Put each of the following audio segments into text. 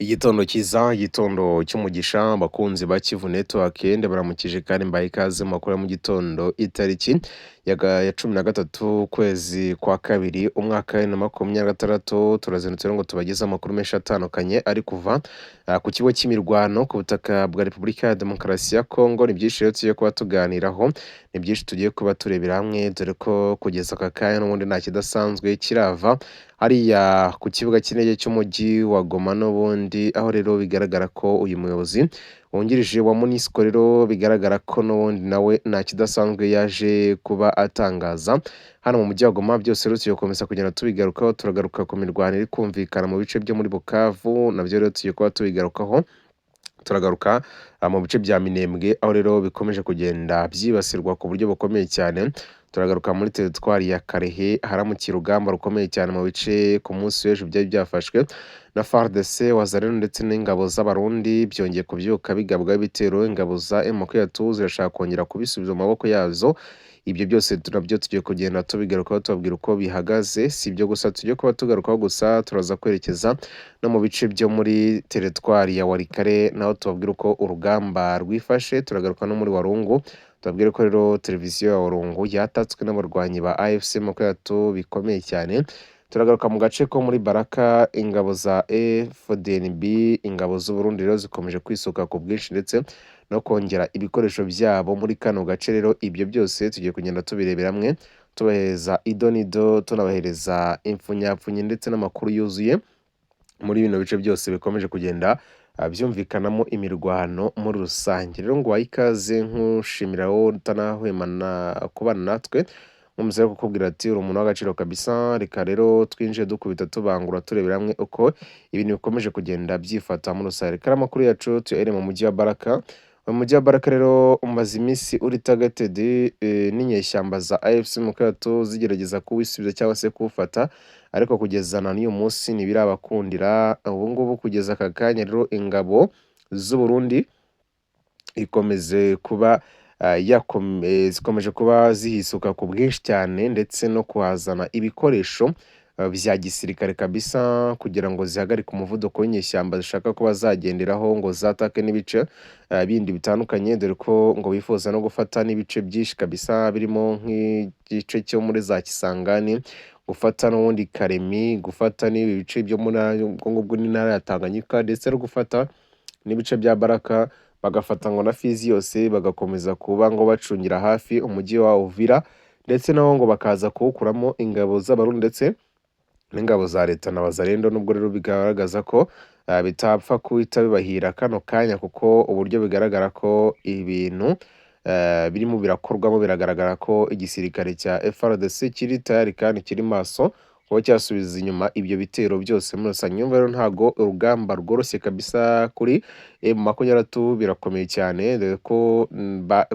Igitondo cyiza, igitondo cy'umugisha, abakunzi ba Kivu Network ndabaramukije kandi mbaha ikaze mu makuru ya mu gitondo, itariki ya 13 ukwezi kwa kabiri umwaka wa 2026, turazindutse rero ngo tubagezeho amakuru menshi atandukanye ari kuva ku kigo cy'imirwano ku butaka bwa Repubulika ya Demokarasi ya Kongo. Ni byinshi rero tugiye kuba tuganiraho, ni byinshi tugiye kuba turebera hamwe, dore ko kugeza aka kanya n'ubundi nta kidasanzwe kirava hariya ku kibuga cy'indege cy'umujyi wa Goma n'ubundi, aho rero bigaragara ko uyu muyobozi wungirije wa MONUSCO rero bigaragara ko n'ubundi nawe nta kidasanzwe yaje kuba atangaza hano mu mujyi wa Goma. Byose rero tugiye gukomeza kugenda tubigarukaho, turagaruka ku mirwano iri kumvikana mu bice byo muri Bukavu, nabyo rero tugiye kuba tubigarukaho. Turagaruka mu bice bya Minembwe, aho rero bikomeje kugenda byibasirwa ku buryo bukomeye cyane. Turagaruka muri teritwari ya Karehe, haramukiye urugamba rukomeye cyane mu bice ku munsi w'ejo byari byafashwe na FARDC, Wazalendo ndetse n'ingabo z'Abarundi, byongeye kubyuka bigabwaho ibitero. Ingabo za M23 zirashaka kongera kubisubiza mu maboko yazo. Ibyo byose nabyo tugiye kugenda tubigarukaho, tubabwira uko bihagaze. Si ibyo gusa tugiye kuba tugarukaho gusa, turaza kwerekeza no mu bice byo muri teritwari ya Walikale, naho tubabwira uko urugamba rwifashe. Turagaruka no muri Walungu, tubabwire ko rero televiziyo ya Walungu yatatswe n'abarwanyi ba AFC 23 bikomeye cyane. Turagaruka mu gace ko muri Baraka, ingabo za FDNB, ingabo z'u Burundi rero zikomeje kwisuka ku bwinshi ndetse no kongera ibikoresho byabo muri kano gace. Rero ibyo byose tugiye kugenda tubirebera hamwe, tubahereza idonido, tunabahereza impfunyapfunyi ndetse n'amakuru yuzuye muri bino bice byose bikomeje kugenda byumvikanamo imirwano muri rusange. Rero ngo ikaze, nkushimira wowe utanahwemana kubana natwe, nkomeza rero kukubwira ati uri umuntu w'agaciro kabisa. Reka rero twinjiye dukubita tubangura, turebera hamwe uko ibintu bikomeje kugenda byifata muri rusange. Reka amakuru yacu tuyahere mu mujyi wa Baraka. Mu mujyi wa Baraka rero umaze iminsi uri targeted n'inyeshyamba za AFC M23, zigerageza kuwisubiza cyangwa se kuwufata, ariko kugeza na n'uyu munsi ntibirabakundira. Ubu ngubu kugeza aka kanya rero ingabo z'u Burundi ikomeze kuba zikomeje kuba zihisuka ku bwinshi cyane, ndetse no kuhazana ibikoresho bya gisirikare kabisa, kugira ngo zihagarike umuvuduko w'inyeshyamba zishaka kuba zagenderaho ngo zatake n'ibice bindi bitandukanye, dore ko ngo bifuza no gufata n'ibice byinshi kabisa, birimo nk'igice cyo muri za Kisangani, gufata n'ubundi Kalemi, gufata n'ibi bice byo muri ubwo ngubwo n'intara ya Tanganyika, ndetse no gufata n'ibice bya Baraka, bagafata ngo na Fizi yose, bagakomeza kuba ngo bacungira hafi umujyi wa Uvira, ndetse nawo ngo bakaza kuwukuramo ingabo z'Abarundi ndetse n'ingabo za leta na Wazalendo. Nubwo rero bigaragaza ko bitapfa guhita bibahira kano kanya, kuko uburyo bigaragara ko ibintu birimo birakorwamo, biragaragara ko igisirikare cya FARDC kiri tayari kandi kiri maso kuba cyasubiza inyuma ibyo bitero byose muri rusange. Nyumva rero ntago urugamba rworoshye kabisa kuri M23, birakomeye cyane, dore ko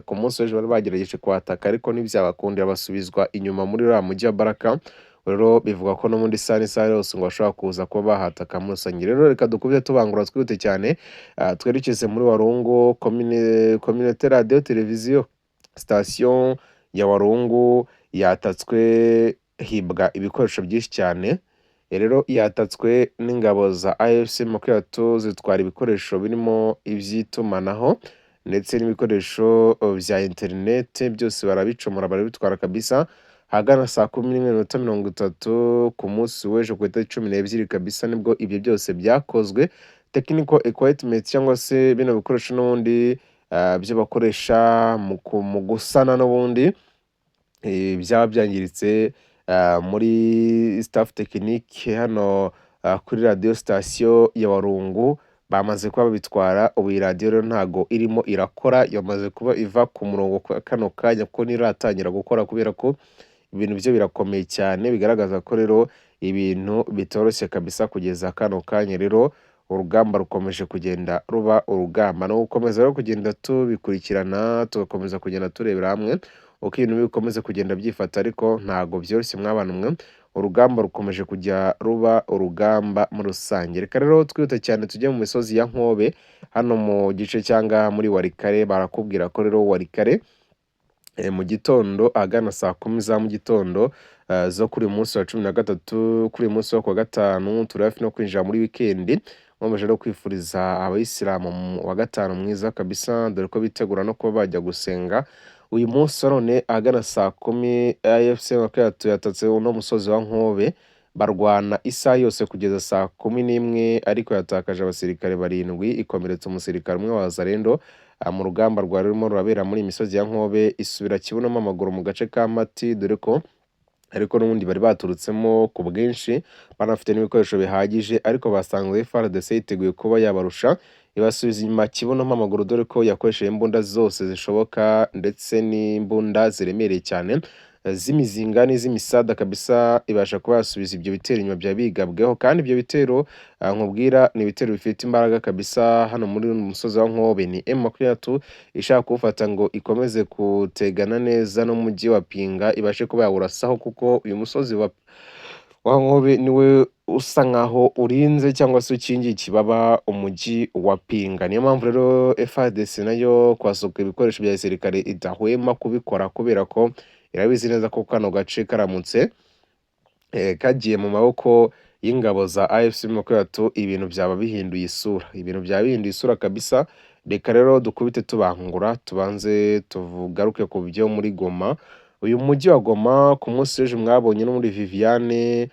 ku munsi w'ejo bari bagerageje kuhataka ariko ntibyabakundira, basubizwa inyuma muri uriya mujyi wa Baraka. Rero bivuga ko n'ubundi isaha n'isaha yose ngo bashobora kuza kuba bahataka muri rusange. Rero reka dukubite tubangura, twihute cyane, twerekeze muri Walungu, communauté radio televiziyo station ya Walungu yatatswe, hibwa ibikoresho byinshi cyane. Rero yatatswe n'ingabo za AFC 23, zitwara ibikoresho birimo iby'itumanaho ndetse n'ibikoresho bya interineti, byose barabicomora barabitwara kabisa. Ahagana saa 11:30 ku munsi w'ejo ku itariki 12 kabisa, nibwo ibyo byose byakozwe. Technical equipment cyangwa se bino bikoresho n'ubundi byo bakoresha mu gusana n'ubundi byaba byangiritse muri staff technique hano kuri radio station ya Walungu, bamaze kuba babitwara. Ubu iyi radiyo rero ntago irimo irakora, yamaze kuba iva ku murongo kano kanya, kuko ntiratangira gukora kubera ko ibintu byo birakomeye cyane. Bigaragaza ko rero ibintu bitoroshye kabisa kugeza kano kanya. Rero urugamba rukomeje kugenda ruba urugamba, no gukomeza rero kugenda tubikurikirana, tugakomeza kugenda turebera hamwe uko ibintu bikomeza kugenda byifata, ariko ntago byoroshye mwabana mwe, urugamba rukomeje kujya ruba urugamba muri rusange. Reka rero twihuta cyane tujye mu misozi ya Nkobe, hano mu gice cyangwa muri Walikale. Barakubwira ko rero Walikale mu gitondo ahagana saa 10 za mu gitondo zo kuri uyu munsi wa 13, kuri uyu munsi wo kuwa gatanu, turi hafi no kwinjira muri wikendi. Nkomeje no kwifuriza abayisilamu wa gatanu mwiza kabisa, dore ko bitegura no kuba bajya gusenga. Uyu munsi wa none ahagana saa 10 AFC makumyabiri yatatse uno musozi wa Nkobe, barwana isaha yose kugeza saa 11, ariko yatakaje abasirikare 7, ikomeretsa umusirikare umwe wa Wazalendo mu rugamba rwari rurimo rurabera muri iyi misozi ya Nkobe, isubira kibunamo amaguru mu gace ka Mati, dore ko ariko n'ubundi bari baturutsemo ku bwinshi, banafite n'ibikoresho bihagije, ariko basanze FARDC yiteguye kuba yabarusha, ibasubiza inyuma kibunamo amaguru, dore ko yakoresheje imbunda zose zishoboka ndetse n'imbunda ziremereye cyane z'imizinga n'iz'imisada kabisa, ibasha kuba yasubiza ibyo bitero inyuma bya bigabweho. Kandi ibyo bitero nkubwira ni ibitero bifite imbaraga kabisa. Hano muri uyu musozi wa Nkobe ni M23 ishaka kuwufata ngo ikomeze kutegana neza n'umujyi wa Pinga, ibashe kuba yawurasaho, kuko uyu musozi wa Nkobe niwe usa nkaho urinze cyangwa se ukingiye ikibaba umujyi wa Pinga. Niyo mpamvu rero FARDC nayo kwasuka ibikoresho bya gisirikare idahwema kubikora, kubera ko irabizi neza ko kano gace karamutse kagiye mu maboko y'ingabo za AFC makumyabiri, ibintu byaba bihinduye isura, ibintu byaba bihinduye isura kabisa. Reka rero dukubite tubangura, tubanze tugaruke ku byo muri Goma. Uyu mujyi wa Goma ku munsi w'ejo mwabonye no muri Viviane,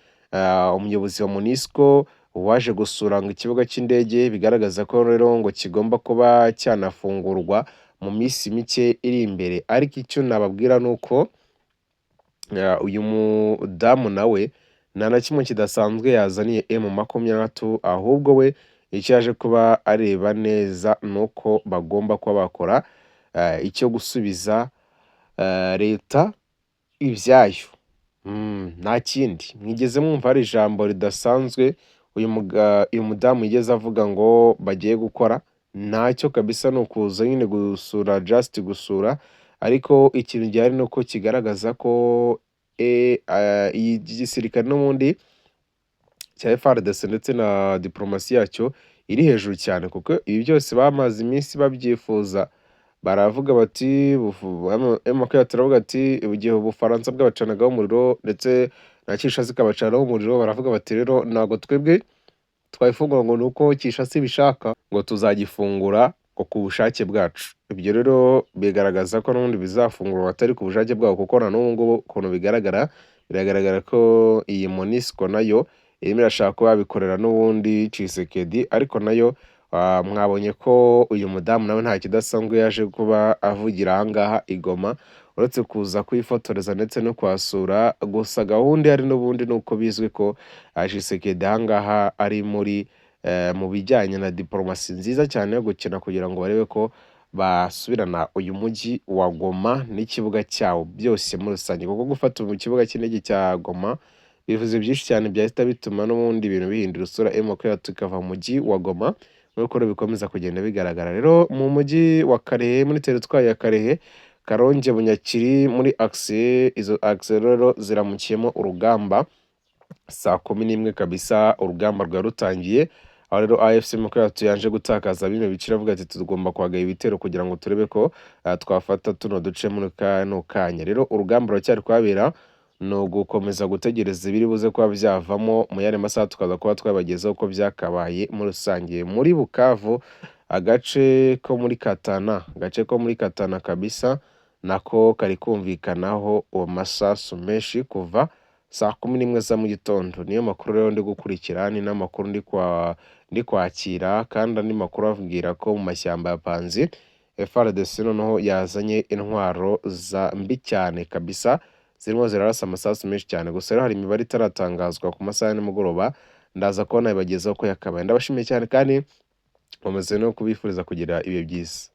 umuyobozi wa MONUSCO waje gusura ngo ikibuga cy'indege, bigaragaza ko rero ngo kigomba kuba cyanafungurwa mu minsi mike iri imbere. Ariko icyo nababwira ni uko uyu mudamu nawe nta na kimwe kidasanzwe yazaniye M23, ahubwo we icyo yaje kuba areba neza ni uko bagomba kuba bakora icyo gusubiza leta ibyayo. Nta kindi. Mwigeze mwumva hari ijambo ridasanzwe uyu mudamu yigeze avuga ngo bagiye gukora? Ntacyo kabisa, ni ukuza nyine gusura, just gusura. Ariko ikintu gihari ni uko kigaragaza ko iyi gisirikare n'ubundi cya FARDC ndetse na diplomasi yacyo iri hejuru cyane, kuko ibi byose bamaze iminsi babyifuza. Baravuga bati M23 turavuga ati igihe Ubufaransa bwabacanagaho umuriro ndetse na Kinshasa ikabacanaho umuriro, baravuga bati rero ntabwo twebwe twayifungura ngo ni uko Kinshasa ibishaka, ngo tuzagifungura ngo ku bushake bwacu. Ibyo rero bigaragaza ko n'ubundi bizafungurwa atari ku bushake bwabo, kuko na n'ubu ngubu ukuntu bigaragara, biragaragara ko iyi MONUSCO nayo irimo irashaka kuba yabikorera n'ubundi Tshisekedi. Ariko nayo mwabonye ko uyu mudamu nawe nta kidasanzwe yaje kuba avugira aha ngaha i Goma, uretse kuza kuyifotoreza ndetse no kuhasura gusa. Gahunda ihari n'ubundi ni uko bizwi ko Tshisekedi aha ngaha ari muri mu bijyanye na diplomasi nziza cyane yo gukina kugira ngo barebe ko basubirana uyu mujyi wa Goma n'ikibuga cyawo byose muri rusange, kuko gufata mu kibuga cy'indege cya Goma bivuze byinshi cyane byahita bituma n'ubundi ibintu bihindura isura, M23 ikava mu mujyi wa Goma, nk'uko rero bikomeza kugenda bigaragara. Rero mu mujyi wa Karehe, muri teritwari ya Karehe, Karonge, Bunyakiri, muri axe, izo axe rero ziramukiyemo urugamba saa 11 kabisa, urugamba rwari rutangiye. Aho rero AFC makumyabiri yaje gutakaza bino bice, iravuga ati tugomba kwagaba ibitero kugira ngo turebe ko twafata tuno duce muri kano kanya. Rero urugamba ruracyari kuhabera, ni ugukomeza gutegereza ibiri buze kuba byavamo mu yandi masaha, tukaza kuba twabagezaho uko byakabaye muri rusange. Muri Bukavu, agace ko muri Katana, agace ko muri Katana kabisa nako kari kumvikanaho amasasu menshi kuva saa 11 za mu gitondo. Niyo makuru rero ndi gukurikira, ni n'amakuru ndi kwakira. Kandi andi makuru abwira ko mu mashyamba ya Panzi FARDC noneho yazanye intwaro za mbi cyane kabisa, zirimo zirarasa amasasu menshi cyane. Gusa rero hari imibare itaratangazwa, ku masaha ya nimugoroba ndaza kuba nabibagezaho ko yakabaye. Ndabashimiye cyane kandi nkomeze no kubifuriza kugira ibihe byiza.